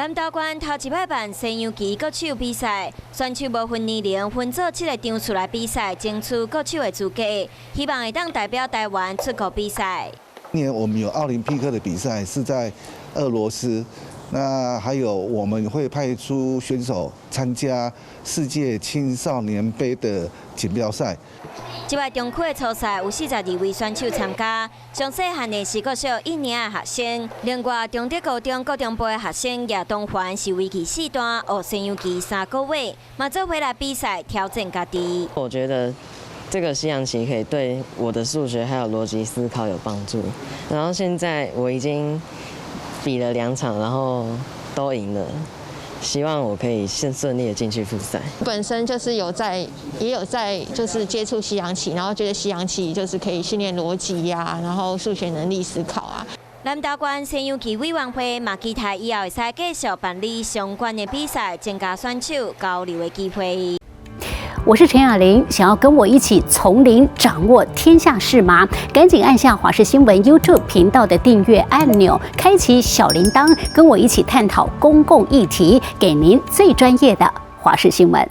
南投縣頭一擺辦西洋棋國手比賽，選手無分年齡，分做七个場次來比賽，爭取國手的資格，希望會當代表台灣出國比賽。今年我們有奧林匹克的比賽是在俄羅斯，那還有我們會派出選手參加世界青少年杯的錦標賽。這擺中區的初賽有42位選手參加，上細漢的是國小一年的學生，另外中德高中高中部的學生葉東環是圍棋四段，學西洋棋3個月，嘛做伙來比賽挑戰家己。我覺得這個西洋棋可以對我的數學還有邏輯思考有幫助。然後現在我已經比了兩場，然後都贏了。希望我可以先順利的進去複賽。本身就是有在，也有在就是接觸西洋棋，然後覺得西洋棋就是可以訓練邏輯呀，然後數學能力思考啊。南投縣西洋棋委員會嘛期待以後會使繼續辦理相關的比賽，增加選手交流的機會。我是陳雅玲，想要跟我一起從零掌握天下事嗎？趕緊按下華視新聞 YouTube 頻道的訂閱按鈕，開啟小鈴鐺，跟我一起探討公共議題，給您最專業的華視新聞。